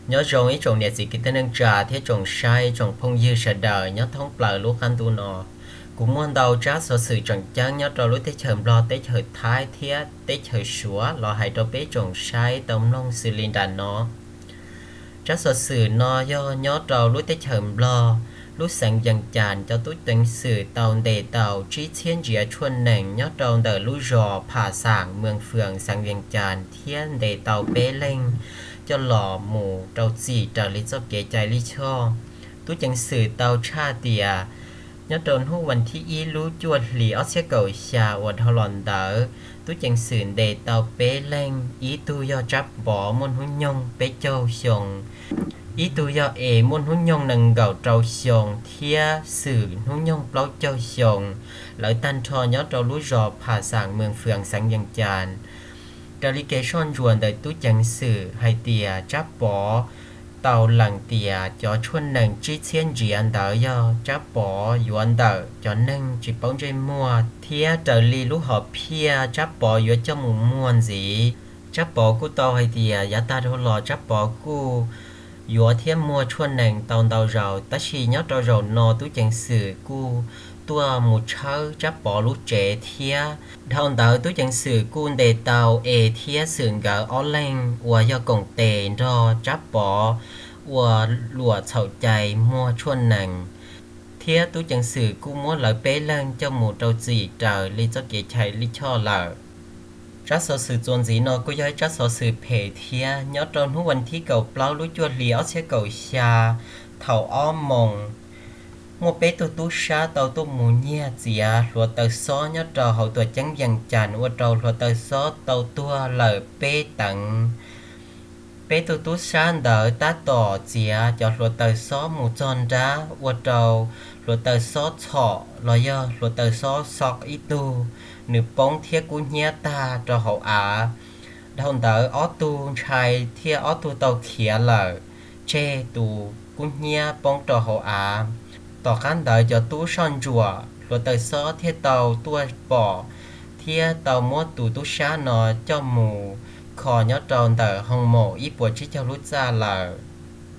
Nyob zoo ib tsoom niam txiv kwv tij neej tsa thiab tsoom saib tsoom phooj ywg sawv daws nyob thoob plaws lub qab ntuj no. Kuv muaj ntau tsab xov xwm tseem ceeb nyob rau lub teb chaws Nplog, teb chaws Thaib thiab teb chaws Suav los hais rau peb tsoom saib tau mloog xws li nram no. Tsab xov xwm no yog nyob rau lub teb chaws Nplog, lub xeev Vees Cas cov tub ceev xwm tau ntes tau tsib txhiab ntsiav tshuaj nees nyob rau ntawm lub zos Pham Xam, Mees Fwm, xeev Vees Cas thiab ntes tau peb leeg coj los mus rau txim raws li txoj kev cai lij choj. Tub ceev xwm tau tshaj tias nyob rau hnub vas thib ib lub cuaj hlis ob txhiab kaum xya uas dhau los ntawd, tub ceev xwm ntes tau peb leeg, ib tug yog Tsab Pov muaj hnub nyoog peb caug xyoo, ib tug yog Es muaj hnub nyoog nees nkaum rau xyoo thiab Xwm hnub nyoog plaub caug xyoo. Lawv tag nrho nyob rau lub zos Pham Xam, Mees Fwm, xeev Vees Cas. Raws li kev soj ntsuam ntawm tub ceev xwm hais tias Tsab Pov tau lees tias cov tshuaj nees tsib txhiab ntsiav ntawd yog Tsab Pov yuav ntawm cov neeg tsis paub ntsej muag, thiab raws li lub hom phiaj Tsab Pov yuav coj mus muag ntxiv. Tsab Pov kuj tau hais tias yav tag dhau los Tsab Pov kuj yuav thiab muag tshuaj nees tau ntau zaus, tab sis nyob rau zaum no tub ceev xwm kuj tuaj mus tshawb Tsab Pov lub tsev thiab. Dhau ntawd tub ceev xwm kuj ntes tau Es thiab Xwm nkawd ob leeg uas yog koom tes nrog Tsab Pov ua luam txhaum cai muag tshuaj nees, thiab tub ceev xwm kuj muab lawv peb leeg coj mus rau txim raws li txoj kev cai lij choj lawm. Tsab xov xwm txuas ntxiv no kuj yog ib tsab xov xwm phem thiab. Nyob rau hnub vas thib kaum plaub lub cuaj hlis ob txhiab kaum xya, thaum ob moos, muaj peb tug tub sab tau tuaj mus nyiag txiav hluav taws xob nyob rau hauv tuam ceeb Vees Cas ua rau hluav taws xob tau tuag lawm peb teev. Peb tug tub sab ntawd tab tom txiav cov hluav taws xob mus txog nrab ua rau hluav taws xob txhom los yog hluav taws xob xo ib tug, nws poob thiab kub hnyiab tag rau hauv av. Dhau ntawd ob tug ntshai thiab ob tug tau khiav lawm, tseg tus kub hnyiab poob rau hauv av. Tom qab ntawd cov tub soj ntsuam hluav taws xob thiaj tau tuaj pom thiab tau muab tus tub sab no coj mus kho nyob rau ntawm hoo maum ib puas tsib caug lub txaj lawm.